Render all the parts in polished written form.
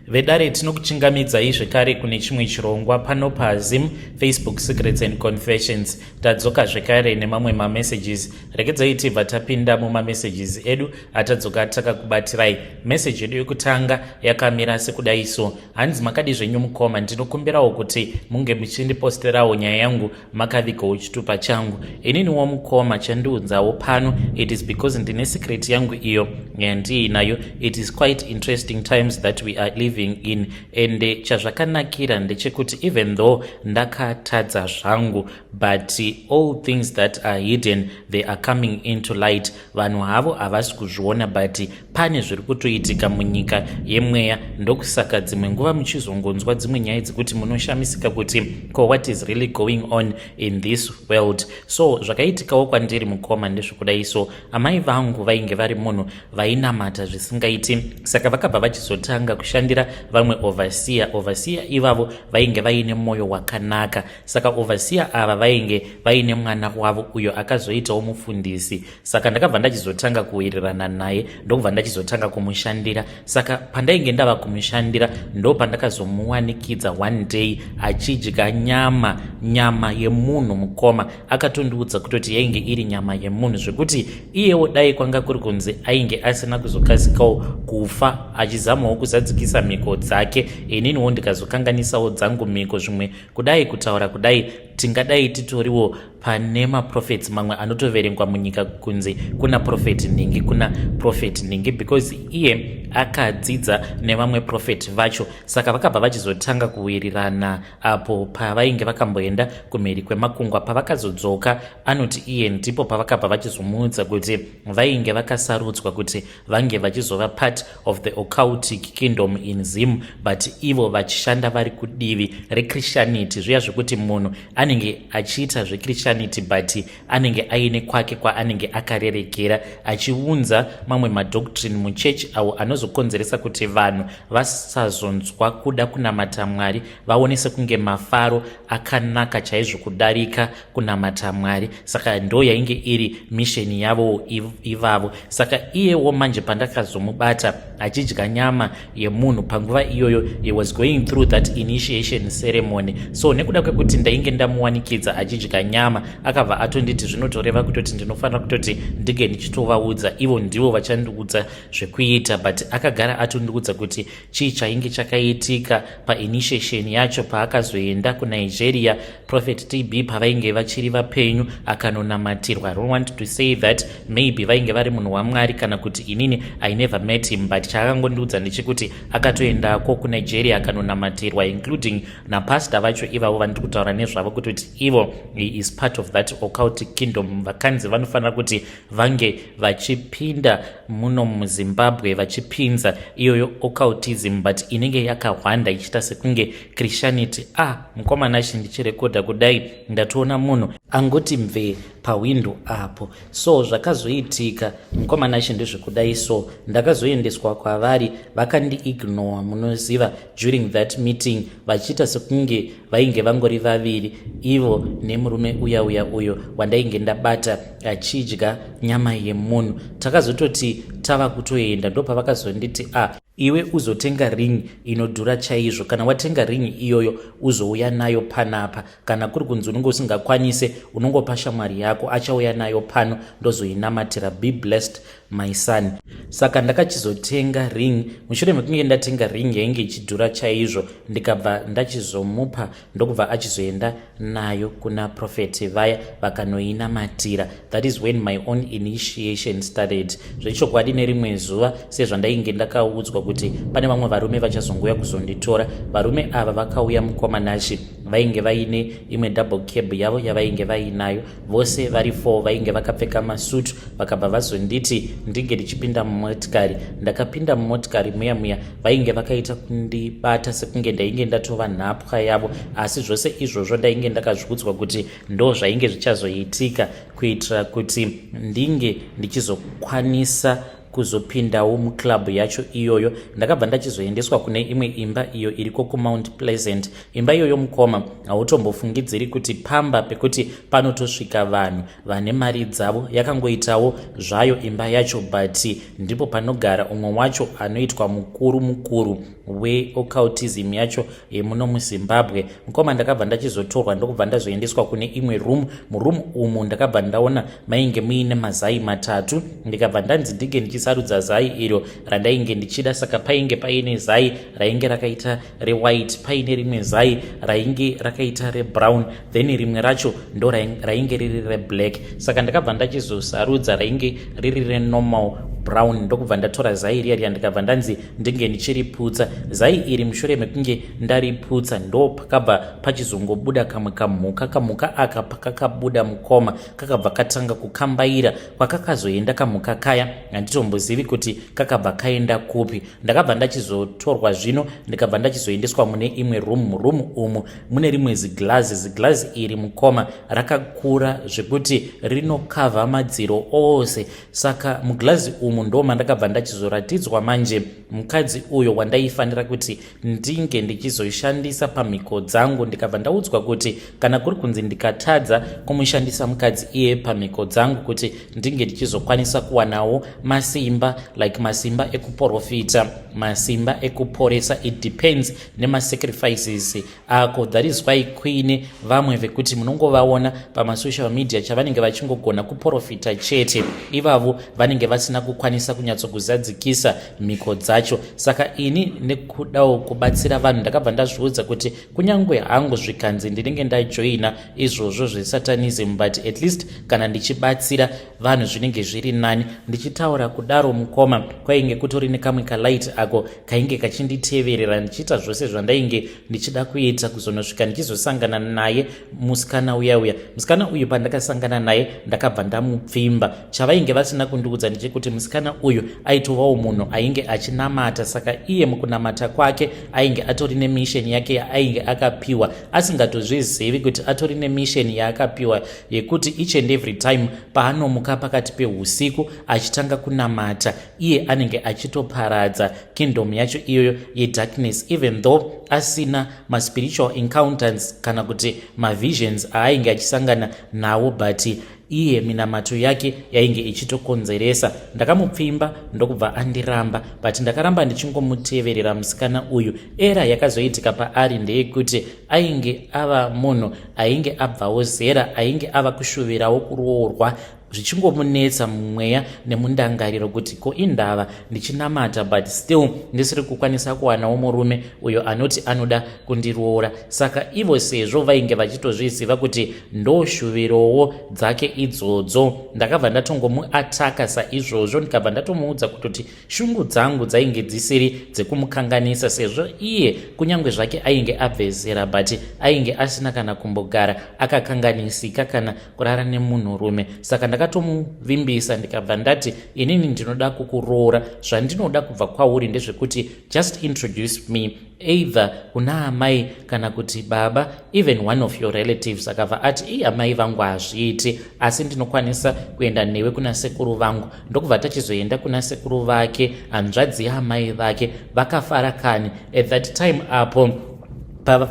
Vedare, tinokuchingamidzai zvekare kune chimwe chirongwa pano paZim Facebook Secrets and Confessions. Tadzoka zvekare nemamwe mamessages. Regedzai tibva tapinda mumamessages edu atadzoka takakubatirai. Message yedu yekutanga yakamira sekudai so. Hanzi, makadi zvenyu mukoma? Ndinokumbirawo kuti munge muchindiposterawo nyaya yangu makavigawo chitupa changu. Ininiwo mukoma, chandiunzawo pano, it is because ndine secret yangu iyo yandiinayo. It is quite interesting times that we are living in, and chazvakanakira ndechekuti even though ndakatadza zvangu, but all things that are hidden, they are coming into light. Vanhu havo havasi kuzviona, but pane zviri kutoitika munyika yemweya. Ndokusaka dzimwe nguva muchizongonzwa dzimwe nyaya dzekuti munoshamisika kuti ko, what is really going on in this world? So zvakaitikawo kwandiri mukoma ndezvekudai so. Amai vangu vainge vari munhu vainamata zvisingaiti, saka vakabva vachizotanga kushandira vamwe overseer. Overseer ivavo vainge vaine mwoyo wakanaka. Saka overseer ava vainge vaine mwana wavo uyo akazoitawo mufundisi. Saka ndakabva ndachizotanga kuwirirana naye, ndokubva ndachizotanga kumushandira. Saka pandainge ndava kumushandira, ndo pandakazomuwanikidza one day achidya nyama, nyama yemunhu mukoma. Akatondiudza kutoti yainge iri nyama yemunhu, zvekuti iyewo dai kwanga kuri kunzi ainge asina kuzokasikawo kufa achizamawo kuzadzikisa mhiko dzake, ininiwo ndikazokanganisawo dzangu mhiko, zvimwe kudai kutaura kudai tingadai titoriwo pane maprofets mamwe anotoverengwa munyika kunzi kuna prophet nhingi, kuna prophet nhingi, because iye akadzidza nevamwe prophet vacho. Saka vakabva vachizotanga kuwirirana apo pavainge vakamboenda kumhiri kwemakungwa. Pavakazodzoka, anoti iye ndipo pavakabva vachizomuudza kuti vainge vakasarudzwa kuti vange vachizova part of the occultic kingdom in Zim, but ivo vachishanda vari kudivi rechristianity, zviya zvekuti munhu anenge achiita zvechristianity but anenge aine kwake kwaanenge akarerekera, achiunza mamwe madoctrine muchechi awo anozokonzeresa kuti vanhu vasazonzwa kuda kunamata Mwari, vaone sekunge mafaro akanaka chaizvo kudarika kunamata Mwari. Saka ndo yainge iri mission yavo ivavo. Saka iyewo manje pandakazomubata achidya nyama yemunhu, panguva iyoyo he was going through that initiation ceremony. So nekuda kwekuti ndainge ndamuwanikidza achidya nyama, akabva atonditi zvinotoreva kutoti ndinofanira kutoti ndinge ndichitovaudza, ivo ndivo vachandiudza zvekuita. But akagara atondiudza kuti chii chainge chakaitika painitiation yacho. Paakazoenda kuNigeria, Prophet TB pavainge vachiri vapenyu, akanonamatirwa. I don't want to say that maybe vainge vari munhu waMwari kana kuti inini I never met him, but chaakangondiudza ndechekuti akatoendako kuNigeria akanonamatirwa, including napastor vacho ivavo vandiri kutaura nezvavo, kutoti ivo he is part of that occultic kingdom. Vakanzi vanofanira kuti vange vachipinda muno muZimbabwe vachipinza iyoyo occultism, but inenge yakahwanda ichiita sekunge Christianity. Ah, mukomana achi ndichirekodha kudai, ndatoona munhu angoti mvee pahwindo apo. So zvakazoitika mukomana achi ndezvekudai so. Ndakazoendeswa kwavari, vakandiignore, munoziva, during that meeting, vachiita sekunge vainge vangori vaviri ivo nemurume uya uya uyo wandainge ndabata achidya nyama yemunhu. Takazototi tava kutoenda, ndopavakazonditi, "A ah, iwe uzotenga ring inodhura chaizvo. Kana watenga ring iyoyo, uzouya nayo panapa. Kana kuri kunzi unenge usingakwanise, unongopa shamwari yako, achauya nayo pano, ndozoinamatira. Be blessed, my son." Saka ndakachizotenga ring. Mushure mekunge ndatenga ring yainge ichidhura chaizvo, ndikabva ndachizomupa, ndokubva achizoenda nayo kuna prophet vaya, vakanoinamatira. That is when my own initiation started. Zvechokwadi, nerimwe zuva, sezvandainge ndakaudzwa kuti pane vamwe varume vachazongouya kuzonditora, varume ava vakauya mukomanashi. Vainge vaine imwe double cab yavo yavainge vainayo, vose vari four, vainge vakapfeka masutu. Vakabva vazonditi ndinge ndichipinda mumotikari. Ndakapinda mumotikari muya muya, vainge vakaita kundibata sekunge ndainge ndatova nhapwa yavo, asi zvose izvozvo ndainge ndakazviudzwa kuti ndo zvainge zvichazoitika kuitira kuti ndinge ndichizokwanisa. Kuzopindawo muclub yacho iyoyo, ndakabva ndachizoendeswa kune imwe imba iyo iriko kuMount Pleasant. Imba iyoyo, mukoma, hautombofungidziri kuti pamba pekuti panotosvika vanhu vane mari dzavo. Yakangoitawo zvayo imba yacho, but ndipo panogara umwe wacho anoitwa mukuru mukuru weoccultism yacho yemuno muZimbabwe. Mukoma, ndakabva ndachizotorwa, ndokubva ndazoendeswa kune imwe room. Muroom umu ndakabva ndaona mainge muine mazai matatu, ndikabva ndanzi ndinge ndichisarudza zai iro randainge ndichida. Saka painge paine zai rainge rakaita rewhite, paine rimwe zai rainge rakaita rebrown, then rimwe racho ndo rainge riri reblack. Saka ndakabva ndachizosarudza rainge riri renormal brown, ndokubva ndatora zai riya riya, ndikabva ndanzi ndinge ndichiriputsa zai iri. Mushure mekunge ndariputsa, ndo pakabva pachizongobuda kamwe kamhuka. Kamhuka aka pakakabuda, mukoma, kakabva katanga kukambaira. Kwakakazoenda kamhuka kaya handitombozivi kuti kakabva kaenda kupi. Ndakabva ndachizotorwa zvino, ndikabva ndachizoendeswa mune imwe room. Muroom umu mune rimwe ziglazi. Ziglazi iri, mukoma, rakakura zvekuti rinokavha madziro ose. Saka muglazi umu ndo mandakabva ndachizoratidzwa manje mukadzi uyo wandaifanira kuti ndinge ndichizoshandisa pamhiko dzangu. Ndikabva ndaudzwa kuti kana kuri kunzi ndikatadza kumushandisa mukadzi iye pamhiko dzangu kuti ndinge ndichizokwanisa kuwanawo masimba, like masimba ekuprofita, masimba ekuporesa, it depends nemasacrifices ako. That is why kuine vamwe vekuti munongovaona pamasocial media, chavanenge vachingogona kuprofita chete. Ivavo vanenge vasina kukwanisa kunyatsokuzadzikisa mhiko dzacho. Saka ini nekudawo kubatsira vanhu, ndakabva ndazviudza kuti kunyange hangu zvikanzi ndinenge ndajoina izvozvo zvesatanism, but at least kana ndichibatsira vanhu zvinenge zviri nani. Ndichitaura kudaro, mukoma, kwainge kutori nekamwe kalight ako kainge kachinditeverera ndichiita zvose zvandainge ndichida kuita, kuzonosvika ndichizosangana naye musikana uya uya. Musikana uyu pandakasangana naye, ndakabva ndamupfimba. Chavainge vasina kundiudza ndechekuti musikana uyu aitovawo munhu ainge achinamata. Saka iye mukunamata kwake ainge atori nemission yake yaainge akapiwa, asingatozvizivi kuti atori nemission yaakapiwa yekuti each and every time paanomuka pakati peusiku achitanga kunamata, iye anenge achitoparadza kingdom yacho iyoyo yedarkness, even though asina maspiritual encounters kana kuti mavisions aainge achisangana nawo, but iye minamato yake yainge ichitokonzeresa. Ndakamupfimba, ndokubva andiramba, but ndakaramba ndichingomuteverera musikana uyu. Era yakazoitika paari ndeyekuti ainge ava munhu ainge abvawo zera, ainge ava kushuvirawo kuroorwa, zvichingomunetsa mumweya nemundangariro kuti ko indava ndichinamata but still ndisiri kukwanisa kuwanawo murume uyo anoti anoda kundiroora. Saka ivo sezvo vainge vachitozviziva kuti ndoshuvirowo dzake idzodzo, ndakabva ndatongomuataka saizvozvo, ndikabva ndatomuudza kutoti shungu dzangu dzainge dzisiri dzekumukanganisa, sezvo iye kunyange zvake ainge abvezera, but ainge asina kana kumbogara akakanganisika kana kurara nemunhurume. Saka ndakatomuvimbisa, ndikabva ndati, "Inini ndinoda kukuroora. Zvandinoda kubva kwauri ndezvekuti just introduce me either kuna amai kana kuti baba, even one of your relatives." Akabva ati, "Ii, amai vangu hazviiti, asi ndinokwanisa kuenda newe kuna sekuru vangu." Ndokubva tachizoenda kuna sekuru vake, hanzvadzi yaamai vake. Vakafara kani at that time apo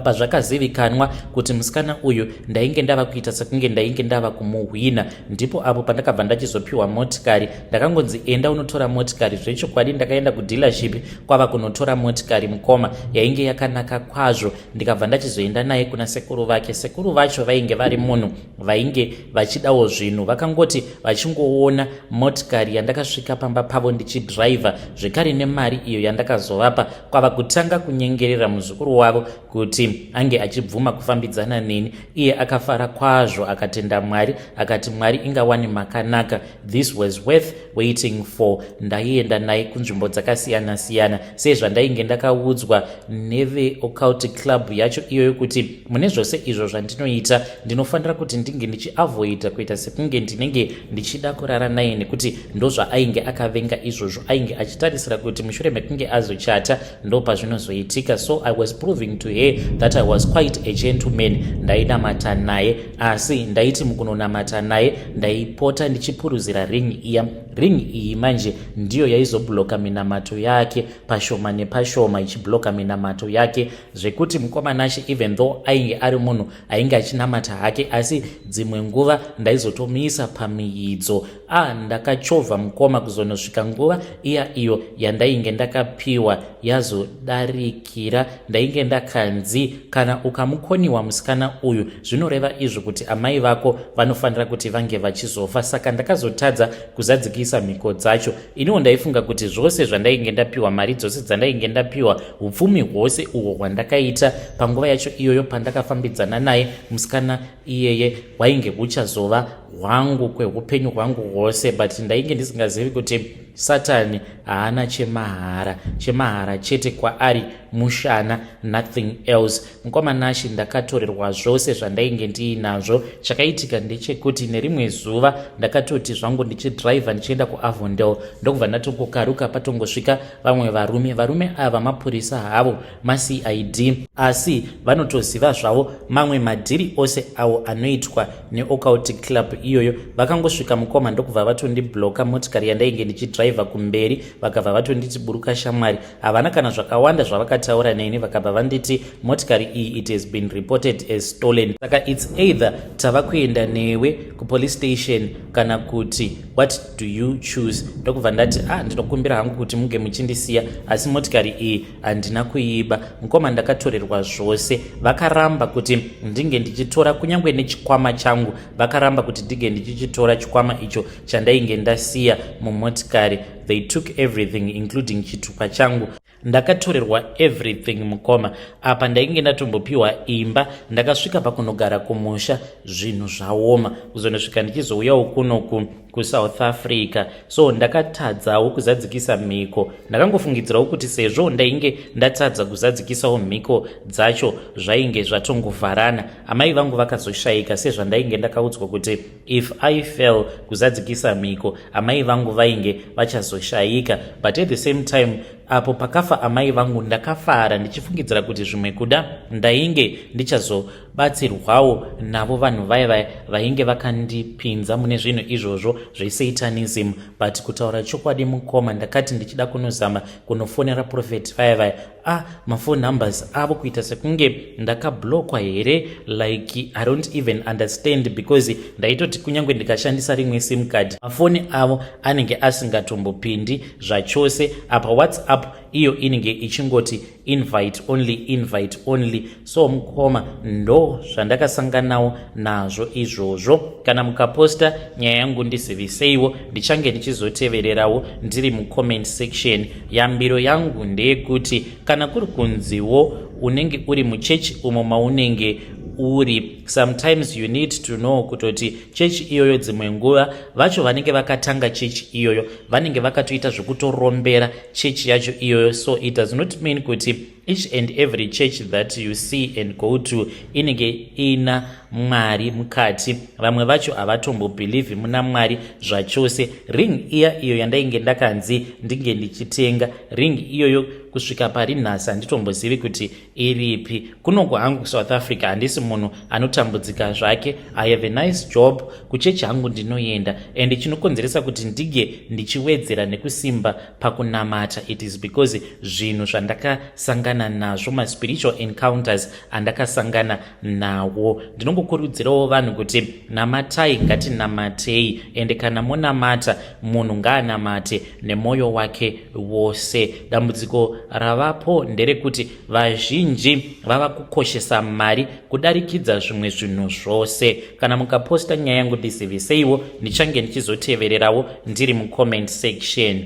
pazvakazivikanwa kuti musikana uyu ndainge ndava kuita sekunge ndainge ndava kumuhwina. Ndipo apo pandakabva ndachizopiwa motikari. Ndakangonzi, "Enda unotora motikari." Zvechokwadi ndakaenda kudealership kwava kunotora motikari, mukoma. Yainge yakanaka kwazvo. Ndikabva ndachizoenda naye kuna sekuru vake. Sekuru vacho vainge vari munhu vainge vachidawo zvinhu. Vakangoti vachingoona motikari yandakasvika pamba pavo ndichidhiraivha, zvekare nemari iyo yandakazovapa, kwava kutanga kunyengerera muzukuru wavo kuti ange achibvuma kufambidzana neni. Iye akafara kwazvo, akatenda Mwari, akati, "Mwari ingawani makanaka. This was worth waiting for." Ndaienda naye kunzvimbo dzakasiyana-siyana sezvandainge ndakaudzwa neveoccult club yacho iyoyo kuti mune zvose izvo zvandinoita ndinofanira kuti ndinge ndichiavoida kuita sekunge ndinenge ndichida kurara naye, nekuti ndozvaainge akavenga izvozvo. Ainge achitarisira kuti mushure mekunge azochata ndo pazvinozoitika. So I was proving to her her that I was quite a gentleman. Ndainamata naye, asi ndaiti mukunonamata naye ndaipota ndichipuruzira ring iya. Ring iyi manje ndiyo yaizobloka minamato yake pashoma nepashoma, ichibloka minamato yake zvekuti mukoma Nashe, even though ainge ari munhu ainge achinamata hake, asi dzimwe nguva ndaizotomuisa pamiidzo. A, ndakachovha mukoma kuzonosvika nguva iya iyo yandainge ndakapiwa yazodarikira. Ndainge ndakanzi kana ukamukoniwa musikana uyu, zvinoreva izvo kuti amai vako vanofanira kuti vange vachizofa. Saka ndakazotadza kuzadzikisa mhiko dzacho. Iniwo ndaifunga kuti zvose zvandainge ndapiwa, mari dzose dzandainge ndapiwa, upfumi hwose uhwo hwandakaita panguva yacho iyoyo pandakafambidzana naye musikana iyeye, hwainge huchazova hwangu kweupenyu hwangu hwose. But ndainge ndisingazivi kuti Satani haana chemahara. Chemahara chete kwaari mushana, nothing else. Mukoma Nashi, ndakatorerwa zvose zvandainge ndiinazvo. Chakaitika ndechekuti nerimwe zuva ndakatoti zvangu ndichidhiraivha ndichienda kuAvondale, ndokubva ndatongokaruka patongosvika vamwe varume. Varume ava mapurisa havo, maCID, asi vanotoziva zvavo mamwe madhiri ose awo anoitwa neoccultic club iyoyo. Vakangosvika mukoma, ndokubva vatondibloka motikari yandainge ndichidhiraivha kumberi. Vakabva vatonditi, "Buruka shamwari." Havana kana zvakawanda zvavakataura neni. Vakabva vanditi motikari iyi, it has been reported as stolen, saka it's either tava kuenda newe kupolice station kana kuti what do you choose? Ndokubva ndati, "Ah, ndinokumbira hangu kuti munge muchindisiya, asi motikari iyi handina kuiba." Mukoma, ndakatorerwa zvose. Vakaramba kuti ndinge ndichitora kunyange nechikwama changu. Vakaramba kuti ndinge ndichichitora chikwama icho chandainge ndasiya mumotikari. They took everything, including chitupa changu. Ndakatorerwa everything mukoma. Apa ndainge ndatombopiwa imba. Ndakasvika pakunogara kumusha zvinhu zvaoma, kuzonosvika ndichizouyawo kunoku kuSouth Africa. So ndakatadzawo kuzadzikisa mhiko. Ndakangofungidzirawo kuti sezvo ndainge ndatadza kuzadzikisawo mhiko dzacho, zvainge zvatongovharana. Amai vangu vakazoshayika sezvandainge ndakaudzwa kuti if I fail kuzadzikisa mhiko, amai vangu vainge vachazoshayika. But at the same time, apo pakafa amai vangu, ndakafara ndichifungidzira kuti zvimwe kuda ndainge ndichazobatsirwawo navo vanhu vaya vaya vainge vakandipinza mune zvinhu izvozvo zvesatanism. But kutaura chokwadi mukoma, ndakati ndichida kunozama kunofonera prophet vaya vaya, ah, maphone numbers avo kuita sekunge ndakablokwa here. Like, I don't even understand, because ndaitoti kunyange ndikashandisa rimwe sim card, mafoni avo anenge asingatombopindi zvachose. Apa WhatsApp iyo inenge ichingoti invite only, invite only. So mukoma, ndo zvandakasanganawo nazvo izvozvo. Kana mukaposta nyaya yangu, ndiziviseiwo, ndichange ndichizotevererawo ndiri mucomment section. Yambiro yangu ndeyekuti kana kuri kunziwo unenge uri muchechi umo maunenge uri, sometimes you need to know kutoti chechi iyoyo, dzimwe nguva vacho vanenge vakatanga chechi iyoyo vanenge vakatoita zvekutorombera chechi yacho iyoyo. So it does not mean kuti each and every church that you see and go to inenge ina Mwari mukati. Vamwe vacho havatombobhilivhi muna Mwari zvachose. Ring iya iyo yandainge ndakanzi ndinge ndichitenga, ring iyoyo kusvika pari nhasi handitombozivi kuti iripi. Kunoko hangu kuSouth Africa handisi munhu anotambudzika zvake. I have a nice job. Kuchechi hangu ndinoenda, and chinokonzeresa kuti ndige ndichiwedzera nekusimba pakunamata, it is because zvinhu zvandakasangana nazvo, maspiritual encounters andakasangana nawo. Ndinongokurudzirawo vanhu kuti namatai, ngatinamatei, ende kana monamata, munhu ngaanamate nemwoyo wake wose. Dambudziko ravapo nderekuti vazhinji vava kukoshesa mari kudarikidza zvimwe zvinhu zvose. Kana mukaposta nyaya yangu, ndiziviseiwo, ndichange ndichizotevererawo ndiri mucomment section.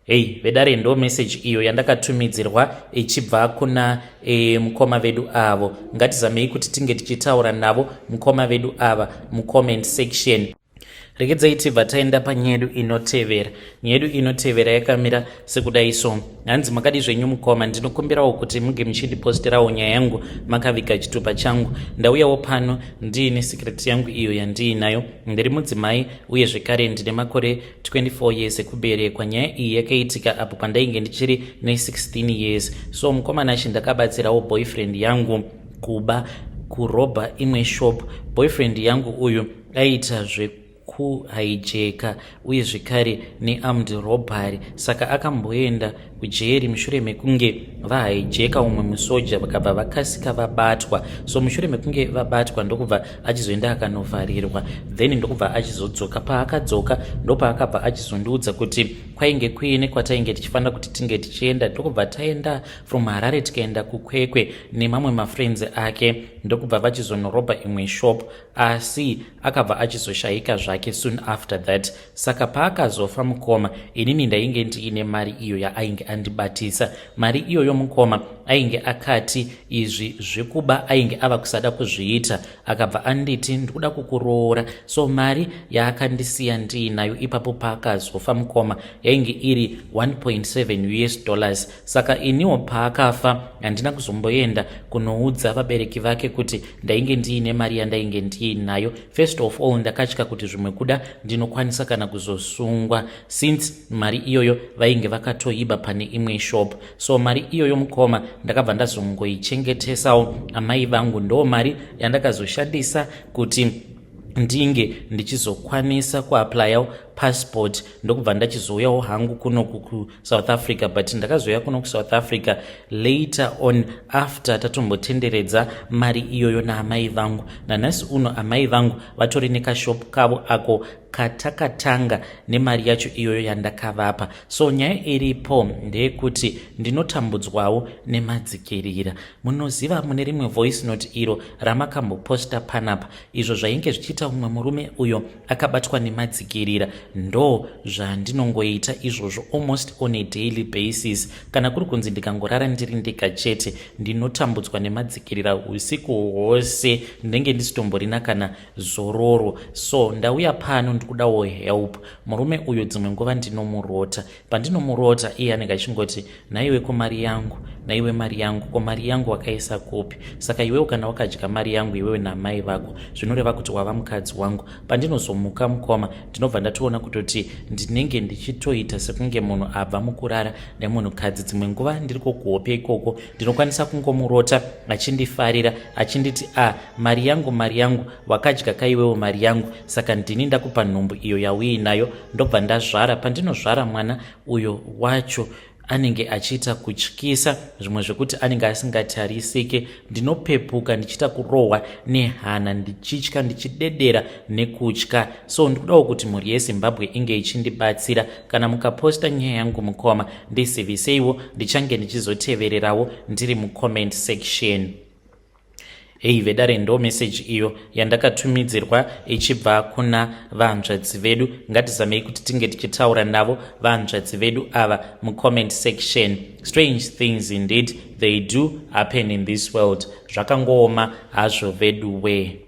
Hei vedare, ndo message iyo yandakatumidzirwa ichibva kuna mukoma vedu avo. Ngatizamei kuti tinge tichitaura navo mukoma vedu ava mucomment section. Regedzai tibva taenda panyaya yedu inotevera. Nyaya yedu inotevera yakamira sekudai so. Hanzi makadi zvenyu mukoma, ndinokumbirawo kuti muge muchindiposterawo nyaya yangu makaviga chitupa changu. Ndauyawo pano ndiine secret yangu iyo yandiinayo. Ndiri mudzimai uye zvekare ndine makore 24 years ekuberekwa. Nyaya iyi yakaitika apo pandainge ndichiri ne16 years. So mukoma Nashe, ndakabatsirawo boyfriend yangu kuba, kurobha imwe shop. Boyfriend yangu uyu aiita zvekuhijacka uye zvekare nearmed robbery, saka akamboenda kujeri mushure mekunge vahijacka umwe musoja, vakabva vakasika vabatwa. So mushure mekunge vabatwa, ndokubva achizoenda akanovharirwa, then ndokubva achizodzoka. Paakadzoka, ndopaakabva achizondiudza kuti kwainge kuine kwatainge tichifanira kuti tinge tichienda. Ndokubva taenda from Harare, tikaenda kuKwekwe nemamwe mafriends ake, ndokubva vachizonorobha imwe shop, asi akabva achizoshayika zvake soon after that. Saka paakazofa mukoma, inini ndainge ndiine mari iyo yaainge andibatisa. Mari iyoyo mukoma, ainge akati izvi zvekuba ainge ava kusada kuzviita. Akabva anditi, "Ndikuda kukuroora." So mari yaakandisiya ndiinayo ipapo paakazofa mukoma yainge iri 1.7 US dollars. Saka iniwo paakafa handina kuzomboenda kunoudza vabereki vake kuti ndainge ndiine mari yandainge ndiinayo. First of all, ndakatya kuti zvimwe kuda ndinokwanisa kana kuzosungwa, since mari iyoyo vainge vakatoiba pane imwe shop. So mari iyoyo mukoma, ndakabva ndazongoichengetesawo amai vangu. Ndo mari yandakazoshandisa kuti ndinge ndichizokwanisa kuapplyawo passport, ndokubva ndachizouyawo hangu kunoku kuSouth Africa. But ndakazouya kuno kuSouth Africa later on, after tatombotenderedza mari iyoyo naamai vangu. Nanhasi uno amai vangu vatori nekashop kavo ako katakatanga nemari yacho iyoyo yandakavapa. So nyaya iripo ndeyekuti ndinotambudzwawo nemadzikirira. Munoziva, mune rimwe voice note iro ramakamboposta panapa, izvo zvainge zvichiita mumwe murume uyo akabatwa nemadzikirira, ndo zvandinongoita izvozvo almost on a daily basis. Kana kuri kunzi ndikangorara ndiri ndega chete, ndinotambudzwa nemadzikirira usiku hwose, ndinenge ndisitomborina kana zororo. So ndauya pano ndikudawo help. Murume uyu dzimwe nguva ndinomurota. Pandinomurota, iye anenge achingoti, "Naiwe, ko mari yangu? Naiwe, mari yangu, ko mari yangu wakaisa kupi? Saka iwewe kana wakadya mari yangu, iwewe namai vako, zvinoreva kuti wava mukadzi wangu." Pandinozomuka mukoma, ndinobva ndatoona kutoti ndinenge ndichitoita sekunge munhu abva mukurara nemunhukadzi. Dzimwe nguva ndiri kokuhope ikoko, ndinokwanisa kungomurota achindifarira, achinditi, "A ah, mari yangu, mari yangu, wakadya kaiwewo mari yangu. Saka ndini ndakupa nhumbu iyo yauinayo." Ndobva ndazvara. Pandinozvara mwana uyo wacho, anenge achiita kutyisa, zvimwe zvekuti anenge asingatarisike. Ndinopepuka ndichiita kurohwa nehana, ndichitya, ndichidedera nekutya. So ndikudawo kuti mhuri yeZimbabwe inge ichindibatsira. Kana mukaposta nyaya yangu mukoma, ndiziviseiwo, ndichange ndichizotevererawo ndiri mucomment section. Hei vedare, ndo meseji iyo yandakatumidzirwa ichibva kuna vanzvadzi vedu. Ngatizamei kuti tinge tichitaura navo vanzvadzi vedu ava mucomment section. Strange things indeed, they do happen in this world. Zvakangooma hazvo vedu we.